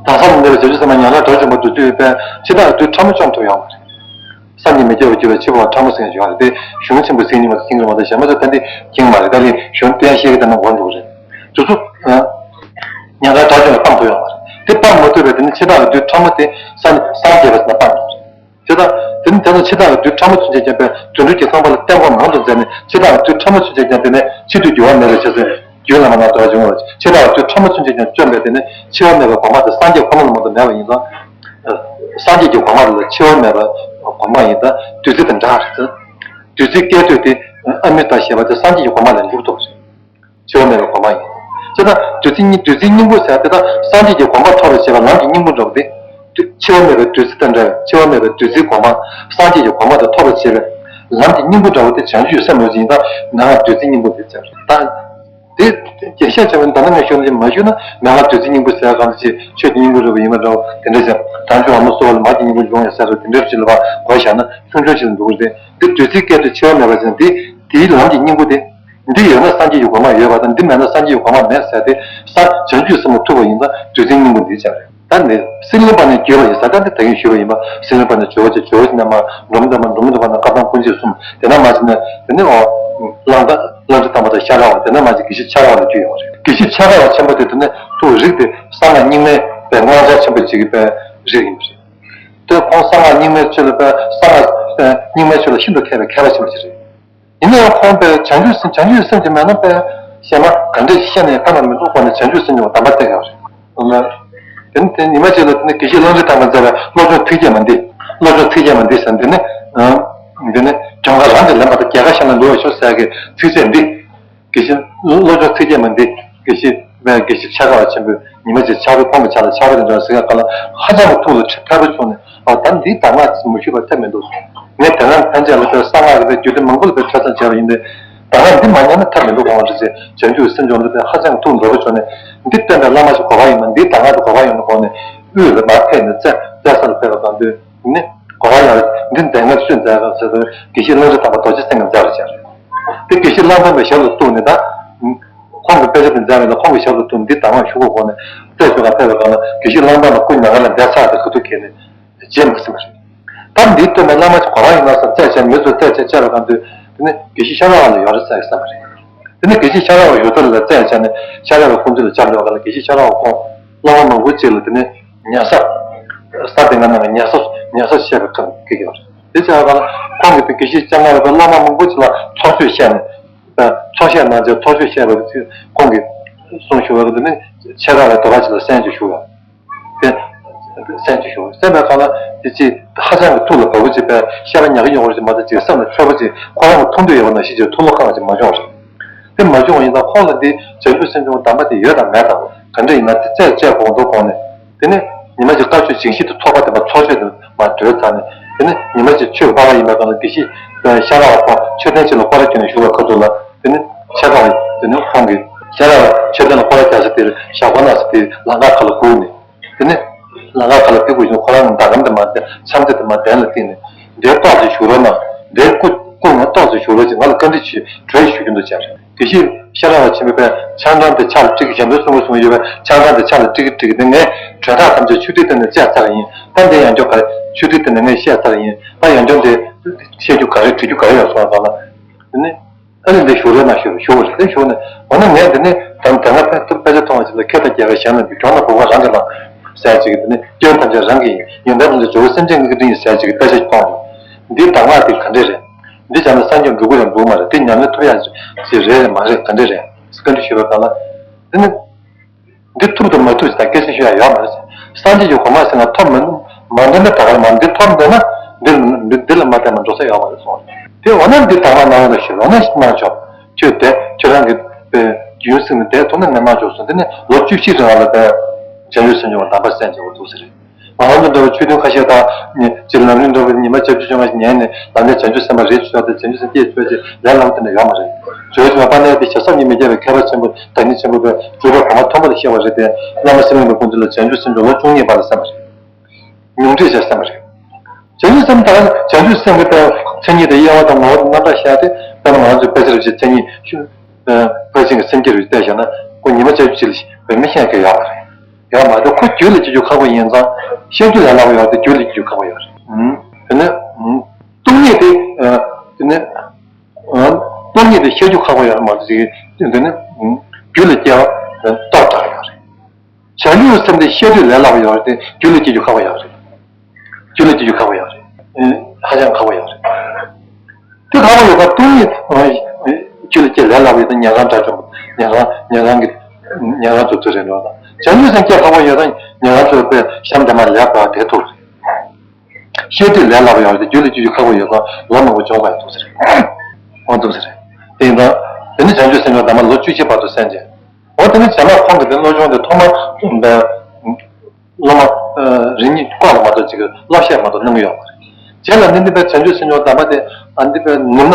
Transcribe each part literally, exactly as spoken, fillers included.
དང་སང་ལ་འདས་པའི་བྱང་ཆུབ་སེམས་དཔའ་མྱ་ངན་ལས་འདས་པ་བྱོན་པ་དེ་ཚོས་ཕར་འཆི་བདག་གི་བདུད་ཕྲ་མོ་བཅོམ་ཐུབ་ཡོད་མ་རེད། སངས་རྒྱས་མི་སྐྱེ་བར་གྱུར་པའི་འཆི་བ་ཕྲ་མོ་ཟེར་མཁན་ཡོད་རེད་དེ། གཞུང་ཆེན་པོའི་གསེར་རྙིང་མ་དང་མཁྱེན་གྱི་མ་གཏོགས་གཞན་མ་ཚོ་ད་འདི་མཁྱེན་གྱི་མ་རེད། ད་ལན་གཞུང་བསྟན་བཤད་ཀྱི་དེ་ནང་འོང་འགྲོ་གི་རེད། དེ་ཚོ་མྱ་ངན་ལས་འདས་པ་བྱོན་པ་སྤང་ཐུབ་ཡོད་མ་རེད། དེ་སྤང་མ་ཐུབ་པའི་དེ་ནི་འཆི་བདག་གི་བདུད་ཕྲ་མོ་དེ་སངས་སངས་རྒྱས་པ་ཟེར་ན་སྤང་ཐུབ་རེད། དེ་དང་དེ་ནི་དེ་ཚོ་འཆི་བདག་གི་བདུད་ཕྲ་མོ་ཚུན་ཆད་ཀྱང་པའི་དུད་འགྲོ་གྱི་ཚངས་པ་ལ་བསྟན་སྒོམ་མང་དུ་མཛད་ནས་འཆི་བདག་གི་བདུད་ཕྲ་མོ་ཚུན་ཆད་ཀྱང་དེ་ནས་འཆི་དུས་འགྱུར་བ་མེད་པའི་ཕྱིར་ཟེར། རྒྱུད་བླ་མ་ནང་དུ་བྱུང་བ། འཆི་བདག་གི་བདུད་ཕྲ་མོ་ཚུན་ཆད་ཀྱང་བཅོམ་པས་དེ་ནས་འཆི་བ་མེད་པའི་གོ་འཕང་དེ་སངས་རྒྱས་ཁོ་ན་ལ་མ་གཏོགས་མེད་པ་ཡིན་ཙང་། སངས་རྒྱས་ཀྱི་གོ་འཕང་ལ་འཆི་བ་མེད་པའི་གོ་འཕང་ཡིན་ཙང་བདུད་རྩི་དང་འདྲ་རེད། བདུད་རྩི་སྐད་དོད་དེ་ཨ་མི་ཏ་ཞེས་པ་དེ་སངས་རྒྱས་ཀྱི་གོ་འཕང་ལ་འགྱུར་ཐུབ་པ་རེད། འཆི་བ་མེད་པའི་གོ་འཕང་ཡིན། དེ་ལྟར་བདུད་རྩི་སྙིང་བདུད་རྩིའི་སྙིང་པོ་ཟེར་དེ་དག་སངས་རྒྱས་ཀྱི་གོ་འཕང་ཐོབ་པར་བྱེད་པ་ལམ་གྱི་སྙིང་པོ་འདྲ་བོ་སྟེ། འཆི་བ་མེད་པའི་བདུད་རྩི་དང་འདྲ་བའི་འཆི་བ་མེད་པའི་བདུད་རྩིའི་གོ་འཕང་སངས་རྒྱས་ཀྱི་གོ་འཕང་དེ་ཐོབ་པར་བྱེད་པའི་ལམ་གྱི་སྙིང་པོ་འདྲ་བོ་སྟེ་བྱང་ཆུབ་སེམས་ཡོད་ཅིང་དང་མན་ངག་བདུད་རྩིའི་སྙིང་པོ་དེ་ཟེར། ད་དེ་རྒྱས་བཤད་བྱ་བའི་ད་ནི་ངས་ཞུ་ན་མ་ཞུ་ན་མན་ངག་བདུད་རྩིའི་སྙིང་པོ་ཟེར་གང་ཅི་ཆོས་ཀྱི་སྙིང་པོ་རེད་པ་ཡིན་པ་འདྲ་བོ་དེ་འདྲ་ཅིག་དང་ཆུ་འོ་མ་སོལ་བ་ལ་མར་གྱི་སྙིང་པོ་འབྱུང་ཡང་ཟེར་རེད། དེ་འདྲ་ཅིག་ལ་བ་གོ་བཞག་ན་ཆུང་ཆུང་ཅིག་ལ་འདུག་རེད། འདི་བདུད་རྩིའི་སྐད་དུ་འཆི་བ་མེད་པ་ཟེར་ན་དེ་དེའི་ལམ་གྱི་སྙིང་པོ་དེ། འདི་ཡོད་ན་སངས་རྒྱས་ཀྱི་གོ་འཕང་ཡོད་པ་དང་འདི་མེད་ན་སངས་རྒྱས་ཀྱི་གོ་འཕང་མེད་ཟེར་ཏེ། ས་བྱང་ཆུབ་སེམས་ལ་ཐུག་པ་ཡིན་ཙང་བདུད་རྩིའི་སྙིང་པོ་འདི་ཆགས་རེད། ད་ནི་སྲིད་བློན་པ་ནས་བརྒྱུད་པ་ཡིན་ས། ད་འདི་ད་གིན་ཞུས་པ་ཡིན་པ། སྲིད་བློན་པ་ནས་ཇོ་བོ་རྗེ། ཇོ་བོ་རྗེ་ནས་མར་འབྲོམ་སྟོན་པ། འབྲོམ་སྟོན་པ་ནས་བཀའ་གདམས་དཀོན་མཆོག་གསུམ། དེ་ནས་མར་ཕྱིན་ནས་དེ་ནས་འོ་གླང་དར་གླང་ཆེན་ཐང་པ་དང་ཤ་ཁྲག་པ། དེ་ནས་མར་ཕྱིན་དགེ་བཤེས་ཆ་ག་པ་ལ་བརྒྱུད་ཡོང་བ་རེད། དགེ་བཤེས་ཆ་ག་པ་ཆེན་པོ་དེ་དེ་ནས་ཐུགས་རིག་དེ་གསང་སྔགས་རྙིང་མའི་པའི་སྔགས་འཆང་ཆེན་པོ་ཅིག་གི་པའི་རིགས་ཡིན་པ་རེད། དེ་ཁོང་གསང་སྔགས་རྙིང་མའི་ཆོས་ལ་པའི་གསང་སྔགས་རྙིང་མའི་ཆོས་ལ་ཤིན་ཏུ་མཁས་པའི་མཁས་པ་ཆེན་པོ་ཅིག་རེད། ཡིན་ན་ཡང་ཁོང་པའི་བྱང་ཆུབ་སེམས། བྱང་ཆུབ་སེམས་དེ་མེད་ན་པའི་གཞན་མ་ག་འདྲས་ཤེས་ནས་ཐ་མ་མི་འདུག་གོ་ནས་བྱང་ཆུབ་སེམས་ཀྱི་གདམས་པ་བསྟན་ཡོད་རེད། དེ་ནི་དེ་ཉི་མ་གཅིག་ལ་དེ་ནི་དགེ་བཤེས་གླང་ཆེན་ཐང་པས་མཛད་པའི་བློ་སྦྱོང་ཚིག་བརྒྱད་མ་འདི། བློ་སྦྱོང་ཚིག་བརྒྱད་མ་འདི་ཟེར་འདི་ནི། འདི་ནི་གྱོང་ཁ་རང་གིས་ལེན་པ་དང་རྒྱལ་ཁ་གཞན་ལ་འབུལ་བར་ཤོག་ཟེར་གི་ཚིག་གསལ་འདི། དགེ་བཤེས་བློ་སྦྱོང་ཚིག་བརྒྱད་མ་འདི་དགེ་བཤེས་དགེ་བཤེས་ཆ་ག་པ་ཆེན་པོས་ཉི་མ་གཅིག་ཕྱག་དཔེ་ཁོང་གི་ཕྱག་ལ་ཕྱག་དཔེ་དེ་འདྲ་ཟེར་ཡག་ག་ལ་ཧ་ཅང་གི་ཐུགས་ལ་ཁྲལ་པོ་བྱུང་ནས། ཨ་ད་འདིའི་གདམས་ངག་མ་ཞུས་པ་ཐབས་མི་འདུག་ངས་དེ་སྔ་ཕན་ཆད་ལ་དཔེ་གསང་སྔགས་ཀྱི་དཔེ་རྒྱུད་སྡེ་མང་པོ་ལ་དཔེ་ཐོས་བསམ་བྱས་པ་ཡིན་ཏེ། གདམས་ངག་འདི་མ་ཉན་ན་ཐབས་མི་འདུག་གོ་བ་རེད་ཅེས་བྱང་ཆུབ་སེམས་བྱུང་འདི་དཔེ་ཧ་ཅང་གི་ཐུགས་འདོད་པོ་བྱུང་ནས། འདི་བསྟན་པའི་བླ་མ་ཞིག་གོ་བ་ཡིན་ན། འདིའི་གདམས་ངག་དེ་གོ་བ་ཡོང་ན་དགོངས་ནས་དབུས་ལ་མར་ཕེབས་ནས་རྩེ་རྩེ་ས་ལ་ཕེབས་པ་གང་དུས་ནི་གོ་བ་ཡང་འདི་འདས་ངན་སུས་མཛད་ག་ཟེར་དུས་དགེ་བཤེས་གླང་ཆེན་ཐང་པ་རྡོ་རྗེ་སེང་གེས་མཛད་པ་ཅིག་རེད། དེ་དགེ་བཤེས་གླང་ཐང་པའི་ཞབས་ལ་གཏུགས་ནས་ད། ཁོང་གི་དཔེ་ཆ་དེ་མཛད་པ་ལ་ཁོང་གི་ཞབས་ལ་གཏུགས་ནས་འདི་གདམས་ངག་ཞུ་དགོས་གོ་ནས་རྩེ་ཞུ་ག་ཕེབས་པའི་སྒང་ལ་དགེ་བཤེས་གླང་ཐང་པ་སྐུ་མྱ་ངན་ལས་འདས་ཚར་ཏེ་ག་དུས་ཁེལ་ནས་རྗེས་མ་ཟིན་པ་རེད། ད་འདིའི་སྟོན་པའི་བླ་མ་ཅིག་གོ་བ་ཡིན་ན་བསམ་རྩད་བཅད། མི་ཚོས་རྩད་བཅད་བཅད་པའི་སྒང་དུས་དེ་ནི་དགེ་བཤེས་ཤ་ཁྲག་པ་ལ་ཡོད་རེད་ཟེར་བསམ་པ་རེད། དེ་ནི་དགེ་བཤེས་ཤ་ཁྲག་པ་ཡོད་དོ་ལ་རྩད་བཅད་ནས་ཤ་ཁྲག་པ་ཁོང་ཚོ་ལ་བཅར་འགྲོ་བ་ལ་དགེ་བཤེས་ཤ་ཁྲག་པ་ཁོང་སློབ་མ་མང་པོ་ཅིག་ལ་དེ་ནི་ཉལ་ས། ས་དེ་སྔ་ནང་ལ་ཉལ་ས་ཉལ་ས་བཤད་པའི་སྐབས་སྐད་ཀྱི་བར་དེ་བྱས་པ་ལ་ཁོང་གིས་དེ་དགེ་བཤེས་ལྕམ་ལགས་པའི་སློབ་མ་མང་པོ་ཅིག་ལ་ཚོགས་ཆོས་བཤད་ནས། ཚོགས་བཤད་གནང་རྗེས་ཚོགས་ཆོས་བཤད་པ་ཁོང་གིས་གསུང་ཞུ་བ་དེ་ནི་ཆེ་ཁག་ལ་དོ་ཁ་ཅིག་ལ་གསན་རྒྱུ་ཞུ་བ། དེ་གསན་རྒྱུ་ཞུ་བ་གསན་པའི་སྐབས་ལ་དེ་ཅིག་ཧ་ཅང་གི་ཐུགས་ལ་བབས་པོ་ཅིག་པས་བཤད་པ་ཉག་གི་ཡོང་བ་ཅིག་མ་གཏོགས་ཅིག་སེམས་ལ་ཆོད་པོ་ཅིག་ཁོ་རང་གི་མཐོང་འདོད་ཡོད་པ་ནང་བཞིན་ཅིག་ཐུགས་ལ་ཁག་ཅིག་མ་བྱུང་བ་རེད། དེ་མ་བྱུང་བ་ཡིན་ཙང་ཁོང་ལ་འདི་བྱང་ཆུབ་སེམས་སྦྱོང་གདམས་པ་དེ་ཡོད་དང་མེད་དང་ག་འདྲ་ཡིན་ན་དེ་རྩད་བཅད་དགོས་འདུག་དགོངས་ནས། དེ་ནས་ཉི་མ་གཅིག་བཀའ་ཆོས་སྦྱིན་བཞི་དང་ཚོགས་པ་དེ་མ་ཚོགས་ཆོས་དེ་མ་གྲོལ་ཚར་ནས། དེ་ནས་ཉི་མ་གཅིག་ཆོས་ཀྱི་པར་པ་ཡིན་པའི་སྒང་ལ་དགེ་བཤེས་ཤ་ཁྲག་པ་ཁོང་མཆོད་རྟེན་གཅིག་ལ་སྐོར་ར་བསྐྱོན་ནས་བཞུགས་པའི་ཁ་ཐུག་ལ། དེ་ནས་ཤ་ཁྲག་པ་དེ་ནས་ཁོང་གིས་ཤ་ཁྲག་པ་མཆོད་རྟེན་ལ་སྐོར་ར་རྒྱག་ས་དེར་ཞག་པོ་ན་ས་དེ་ལམ་ཁ་ཁ་ལ་སྒུག་ནས། དེ་ནས་ལམ་ཁ་ཁ་ལ་ཕེབས་དགོས་བྱུང་ཁོ་རང་གི་ཟླ་གམ་དེ་མ་བསྡད། མཚམས་ཚད་དེ་མ་བསྡད་ལ་བརྟེན་ནས། འདིར་ཏོག་ཙམ་བཞུགས་རོགས་གནང་། འདིར་སྐུ་སྐུ་ངོ་ཏོག་ཙམ་བཞུགས་རོགས་ཅིག་ང་ལ་བཀའ་འདྲི་ཞུ་གྲོས་ཞུ་རྒྱུ་འདུག་ཅེས། དགེ་བཤེས་ཤ་ཁྲག་པ་ཆེན་པོས་པས་ཆང་ཐང་དེ་ཕྱག་ལ་སྤྲད་ཀྱི། གཞན་དོན་གསུང་གི་གསུང་གི་ཡོད་པས་ཆང་ཐང་དེ་ཕྱག་ལ་སྤྲད་ཀྱི་སྤྲད་ཀྱི། དེ་ངས་གྲོས་ཐག་ཐམས་ཅད་ཆུ་ཐིགས་སྟེང་ནས་བཅད་ཚར་ཡིན། ད་འདི་ཡང་སྐྱོ་ག་རེ་ཆུ་ཐིགས་སྟེང་ནས་ངས་བཤད་ཚར་ཡིན། ད་ཡང་སྐྱོ་དེ་བཤད་རྒྱུ་ག་རེ་དྲི་རྒྱུ་ག་རེ་ཡོད་སོང་ཙང་ལ། དེ་ནི་ཨ་ནི་འདི་ཞུ་རོགས་གནང་ཞུ་ཞུ་བ་རེད། དེ་ཞུ་ནས་འོ་ན་ངས་འདི་ནི་དང་དེ་སྔ་ཕན་ཐོགས་དཔེ་ཆ་མཐོང་བ་ཞིག་ལ་ཁྱེད་དང་རྒྱལ་ཁ་གཞན་ལ་འདི་གྱོང་ན་བུ་ག་རང་གི་ལ་ཟེར་ཅིག་གི། དེ་ནི་སྐྱོན་ཐམས་ཅད་རང་གི་ཡིན། ཡོན་ཏན་ཐམས་ཅད་ཇོ་བོ་སེམས་ཅན་གྱི་དྲིན་ཡིན་ཟེར་ཅིག་གི་དཔེ་ཆ་མཐོང་། འདི་གདམས་ངག་འདི་ག་འདྲས་རེད། འདི་བྱས་ན་སངས་རྒྱས་འགྲུབ་ཀྱི་རེད་འགྲུབ་མ་རེད། འདི་ཉམས་ལེན་ཐུབ་ཡག་ཅིག་རེད་རེད་མ་རེད་ག་འདྲས་རེད་བཀའ་འདྲི་ཞུས་པའི་སྐབས་ལ། འདི་ནི་འདི་ཐུབ་དང་མ་ཐུབ་ཅིག་དང་སྐད་ཆ་ཤོད་ཡག་ཡོད་མ་རེད། སངས་རྒྱས་ཀྱི་གོ་འཕང་ཟེར་ན་ཐོབ་མི་མ་འདོད་ན་ད་ག་རེ་མ་འདི་ཐོབ་འདོད་ན་འདི་འདི་ལ་མ་བལྟས་ན་འགྲོ་ས་ཡོད་མ་རེད་གསུངས། དེ་འོ་ན་འདི་གདམས་ངག་གནང་རོགས་ཞུ། འོ་ན་གནང་ཆོག་ཁྱོད་དེ་ཁྱོད་རང་གི་རྒྱུན་བསྲིངས་ནས་བསྡད་ཐུབ་ན་ངས་གནང་ཆོག་གསུངས། དེ་ནས་ལོ་བཅུ་བཞི་རིང་ལ་བྱང་ཆུབ་སེམས་མཆོག་གི་གདམས་པ་གསན་བྱས་པ་འདུག་ཟེར། ང་རང་ཚོ་འདྲ་བའི་ཆོས་ཐུན་ཁ་ཤས་དང་ནི་སྤྱིར་ལམ་རིམ་འདྲ་བའི་ཉི་མ་བརྒྱད་ཅུ་བཅོ་ལྔ་ཞིག་ཉན་ནས་ལམ་སྟོན་བྱང་ཆུབ་སེམས་དཔའ་རེད་ཆོག་སྟེ་བྱང་ཆུབ་སེམས་བསྐྱེད་ཆོག་ཅེས་ལས་ལམ་དེ་འདྲ་ཡོད་མ་རེད། བྱང་ཆུབ་སེམས་དཔའ་ནི་དེ་བྱང་སེམས་ཉིད་མི་སྐྱེ་བའི་མཁས་པ་ཆེན་པོ་བདག་ཉིད་ཆེན་པོ་པས་སྒྲུབ་པ་གོང་མ་མཐོན་པོ་ལ་གཤེགས་པ་རེད་དེ། བླ་མ་སེམས་ཡོད་པའི་ཀུན་འདུས་ལ་བྱང་ཆུབ་སེམས་མཆོག་ལོ་བཅུ་གཉིས་བར་ལ་གསན་པ་རེད། ཉུང་འཕྲི་བྱས་གསན་པ་རེད། བྱང་ཆུབ་སེམས་དང་བྱང་ཆུབ་སེམས་ཀྱི་མཚན་ཉིད་དང་དབྱེ་བ་དང་ངོ་བོ་དང་རྣམ་གྲངས་བཤད་དེ་དཔེར་ན་ང་ཚོའི་དཔེ་ཆ་རིན་པོ་ཆེ་མཚན་ཉིད་ཕར་ཕྱིན་གྱི་སེམས་བསྐྱེད་རུ་བལྟས་བཞག་ན་ཁོ་ཉི་མ་བརྒྱད་ཅུ་ཅིག་ལ་བོད་མི་ཤེས་མཁན་ཡོད་མ་རེད། ཡོད་མ་རེད། ཁོ་རྒྱུད་ལ་སྐྱེ་རྒྱུ་ཁག་པོ་ཡིན་ཙང་བཤད་རྒྱུ་ལས་སླ་པོ་ཡོད་རེད་དེ། རྒྱུད་ལ་སྐྱེ་རྒྱུ་ཁག་པོ་ཡོད་རེད། ཨུམ། དེ་ནས་ཨུམ། སྟོང་ཉིད་དེ་ཨ། དེ་ནས་ཨ། སྟོང་ཉིད་དེ་བཤད་རྒྱུ་ཁག་པོ་ཡོད་རེད་མ་གཏོགས་ཅིག་དེ་ནས་ཨུམ། རྒྱུད་ལ་སྐྱེ་བ་རྟོགས་དྲག་ཡོད་རེད། བྱང་ཆུབ་སེམས་དེ་བཤད་རྒྱུ་ལས་སླ་པོ་ཡོད་རེད་དེ། རྒྱུད་ལ་སྐྱེ་རྒྱུ་ཁག་པོ་ཡོད་རེད། རྒྱུད་ལ་སྐྱེ་རྒྱུ་ཁག་པོ་ཡོད་རེད། ཨེ། ཧ་ཅང་ཁག་པོ་ཡོད་རེད། དེ་ཁག་པོ་ཡོད་པ་སྟོང་ཉིད་ཨ། རྒྱུད་ལ་སྐྱེ་ལས་སླ་པོ་ཡོད་དེ། ཉན་རང་དགྲ་བཅོམ་པ། ཉན་རང་། ཉན་རང་གི་ཉན་རང་རྫོགས་ཚོད་རེད་འགྲོ་དང་། བྱང་ཆུབ་སེམས་སྐྱེ་ཁག་པོ་ཡོད་ཙང་ཉན་རང་ཚོས་པའི་གཤམ་དེ་མ་ལས་པ་དེ་ཐུག་རེད། བཤད་དུས་ལས་སླ་པོ་ཡོད་རེད། རྒྱུད་ལ་སྐྱེ་རྒྱུ་ཁག་པོ་ཡོད་ཙང་ལོ་མང་པོ་འཇོག་པ་ཡང་ཐུག་ས་རེད། འོ་ཐུག་ས་རེད། དེ་ཡིན་ཙང་དེ་ནི་བྱང་ཆུབ་སེམས་དཔའ་དམ་པ་ལོ་བཅུ་བཞི་བར་དུ་གསན་བྱས། འོ་དེ་ནི་བྱས་ན་ཁོང་གི་དེ་བློ་སྦྱོང་དེ་ཐོག་མར་པའི་སློབ་མ་རེ་གཉིས་བསྐོར་བ་མ་གཏོགས་ཅིག་གི་བསླབ་བཤད་མ་གཏོགས་གནང་གི་ཡོད་མ་རེད། རྗེས་ལ་ནི་འདི་པའི་བྱང་ཆུབ་སེམས་མཆོག་དམ་པ་དེ་ཨ། འདི་པའི་ནུབ་ན་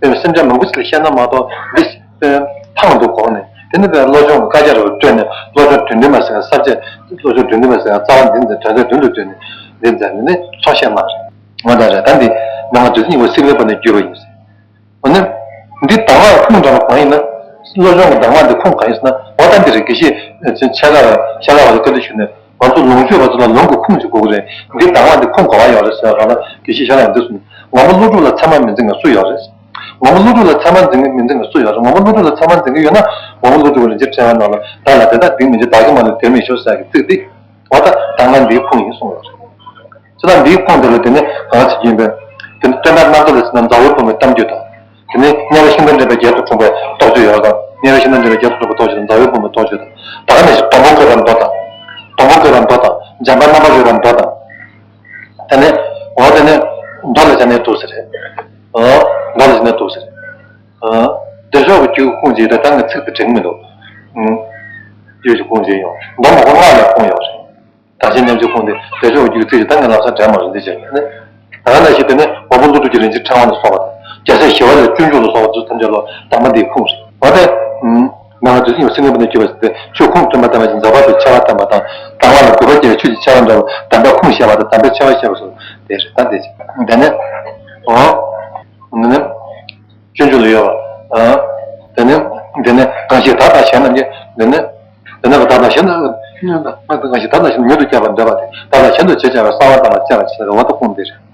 པའི་སེམས་ཅན་མང་པོ་ཞིག་ལ་བཤད་ན་མ་གཏོགས་འདི་པའི་ཐང་དུ་གོང་ནས་དེ་ནི་པའི་བློ་སྦྱོང་གི་བཀའ་རྒྱ་རུ་སྤྲོད་ནས་བློ་སྦྱོང་དོན་ལྡན་མ་ཟེར་བ་ས་བཅད། བློ་སྦྱོང་དོན་ལྡན་མ་ཟེར་བ་རྩ་བ་འདི་ཚོ་དོན་ཚན་མདུན་དུ་བསྡུས་ནས་འདི་ཚོ་ནི་ཚོགས་བཤད་གནང་རེད། ང་དང་རེད་ད་འདི་ནང་དུས་ཚོད་གཉིས་པོ་སིལ་བའི་བར་ནས་བརྒྱུད་པ་ཡིན། འོ་ན། འདི་དང་བ་ཁུངས་འདྲ་བ་གང་ཡིན་ན། བློ་སྦྱོང་གི་དང་བ་འདི་ཁུངས་གང་ཡིན་ཟེར་ན། འོ་ད་འདི་རེད། དགེ་བཤེས་ཆེ་ལ་ཆེ་ལ་བ་ལ་བཀའ་འདྲི་ཞུས་ནས་ང་ཚོ་ལོངས་སྤྱོད་པ་ཚོ་ལ་ལུང་གི་ཁུངས་ཅིག་དགོས་ཀྱི་རེད། འདི་དང་བ་འདི་ཁུངས་ག་བ་ཡོད་རེད་ཟེར་བ་ལ་དགེ་བཤེས་ཆེ་ལ་ཡང་འདི་གསུངས། ངོ་མ་ཀླུ་སྒྲུབ་ལ་ཚད་མ་མི་འཛིན་མཁན་སུ་ཡོད་རེད། ངོ་མ་ཀླུ་སྒྲུབ་ལ་ཚད་མ་འཛིན་མཁན་མི་འཛིན་མཁན་སུ་ཡོད་རེད། ངོ་མ་ཀླུ་སྒྲུབ་ལ་ཚད་མ་འཛིན་མཁན་ཡོད་ན་ངོ་མ་ཀླུ་སྒྲུབ་རིན་ཆེན་ཕྲེང་བའི་ནང་ལ་བདག་ལ་དེ་དག་སྡིག་མི་བྱེད། བདག་གིས་མ་ལུས་དེར་མི་ཤོར་ཟེར་གྱི་ཚིག་འདི། འོ་ད་ད་ང་འདིའི་ཁུངས་ཡིན་གསུངས་ཡོད་རེད། ཅི་ལྟར་འདིའི་ཁུངས་དེ་ལ་དེ་ནི་གང་ཞིག་ཡིན་པས། དེ་ནི་སྟོན་པ་རྣམ་ཐར་ལ་ཟེར་ན་ཟླ་བའི་བུ་མོའི་གཏམ་རྒྱུད་དང་། དེ་ནི་དམྱལ་བ་ཤིང་རྟ་འདྲེན་པའི་རྒྱལ་དུ་འཁྲུངས་པའི་རྟོགས་བརྗོད་ཡོད་དང་། དམྱལ་བ་ཤིང་རྟ་འདྲེན་པའི་རྒྱལ་དུ་འཁྲུངས་པའི་རྟོགས་བརྗོད་དང་། ཟླ་བའི་བུ་མོའི་རྟོགས་བརྗོད་དང་། ད་ག་ནང་བཞིན་སྡོང་པོ་བཀོད་པའི་མདོ་དང་། སྡོང་པོ་བཀོད་པའི་མདོ་དང་། འཇམ་དཔལ་རྣམ་པར་རོལ་པའི་མདོ་དང་། དེ་ནི་འོ་དེ་ནི་མདོ་ལ་བྱས་ནས་འདུག་ཟེར་རེད། ཨོ། མདོ་ལ་བྱས་ནས་འདུག་ཟེར་རེད། ཨོ། བདེ་མཆོག་གི་རྒྱུད་ཀྱི་ཁུངས་ཅིག་ད་ལྟ་ངས་ཚིག་དེ་དྲན་གྱི་མི་འདུག་ཨུམ། རྒྱུད་ཀྱི་ཁུངས་ཅིག་ཡང་མདོ་མང་པོ་སྔགས་ལ་ཁུངས་ཡོད་རེད། བདག་གཞན་མཉམ་བརྗེའི་ཁུངས་དེ་བདེ་མཆོག་གི་རྒྱུད་ཀྱི་ཚིག་ཅིག་ད་ངས་ལམ་སང་དྲན་མ་རེད་འདི་བྱས་ནས། ད་ག་ནང་བཞིན་དེ་ནི་མགོན་པོ་ཀླུ་སྒྲུབ་ཀྱི་རིན་ཆེན་ཕྲེང་བ་ནས་གསུངས་པ་དང་། རྒྱལ་སྲས་ཞི་བ་ལྷས་སྤྱོད་འཇུག་ལ་སོགས་པ་ཚུལ་ཐམས་ཅད་ལ་དམ་པ་འདིའི་ཁུངས་རེད། འོ་དེ། ཨུམ། ནང་དུ་ཡང་སེམས་ཀྱི་སྣང་བ་ནས་སྐྱེ་བ་ཟེར་ཏེ་ཆོས་ཁུངས་སྟོན་པ་དམ་པ་ཞིག་ཛ་བྷ་བའི་ཆེ་བ་བསྟན་པ་དང་། དང་བ་ལ་དགོས་པ་སྐྱེ་བའི་ཆོས་ཀྱི་ཆེ་བ་འདྲ་བ་དམ་པའི་ཁུངས་བཤད་པ་དང་དམ་པའི་ཆེ་བ་བཤད་པ་སོགས་དེ་རེད། ད་དེ་བྱས་དེ་ནས། ཨོ། དེ་ནས། སྤྱོད་འཇུག་ལ་ཡོད་པ། ཨ། དེ་ནས་དེ་ནས་གང་ཞིག་བདག་དང་གཞན་རྣམས་ཀྱི། དེ་ནས་དེ་ནས་བདག་དང་གཞན་རྣམས་གང་ཞིག་བདག་དང་གཞན་མྱུར་དུ་སྐྱེ་བར་འདོད་པ་དེ་བདག་དང་གཞན་དུ་བྱེད་བྱ་བའི་གསང་བ་དམ་པ་བཅས་པ་ཆེ་ལ་རེ་བ་དང་ཁུངས་དེ་རེད།